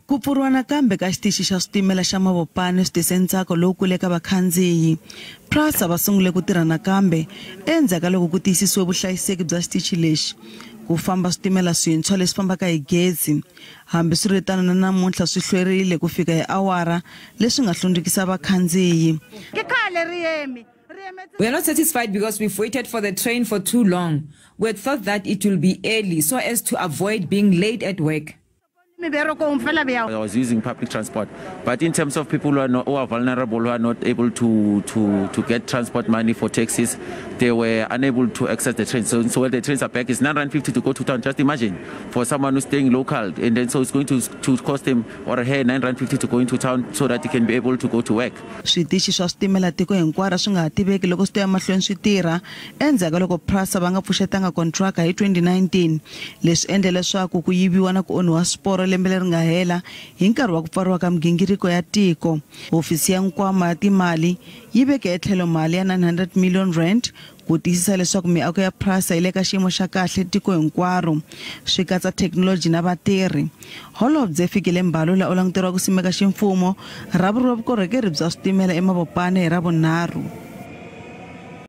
Ku pfuriwa nakambe ka xitichi xa switimela xa Mabopane swi tise ntsako lowukulu eka vakhandziyi. PRASA va sungule ku tirha nakambe endzhaku ka loko ku tiyisisiwe vuhlayiseki bya xitichi lexi ku famba switimela swintshwa leswi fambaka hi gezi. Hambiswiritano na namuntlha swi hlwerile ku fika hi awara leswi nga hlundzukisa vakhandziyi. Ke khale ri yemi ri yemetse. We are not satisfied because we've waited for the train for too long. We had thought that it will be early so as to avoid being late at work. Meberekong fela bja. I was using public transport, but in terms of people who are not, who are vulnerable, who are not able to get transport money for taxis, they were unable to access the train. So when the trains are back, it's 950 to go to town. Just imagine for someone who's staying local, and then so it's going to cost him or her 950 to go into town so that he can be able to go to work. Switichi swa switimela tiko hinkwaro swi nga ha tiveki loko swi ta ya mahlweni swi tirha endzhaku ka loko PRASA va nga pfuxetanga kontraka hi 2019. Leswi endle leswaku ku yiviwa na ku onhiwa swiporo lembe leri nga hela hi nkarhi wa ku pfariwa ka migingiriko ya tiko. Hofisi ya nkwama ya timali yi veke etlhelo mali ya 900 million rand ku tiyisisa leswaku miako ya PRASA yi le ka xiyimo xa kahle tiko hinkwaro, swi katsa thekinoloji na vatirhi. Holobye Fikile Mbalula u languteriwa ku simeka ximfumo rhavi ra vukorhokeri bya switimela eMabopane hi Ravunharhu.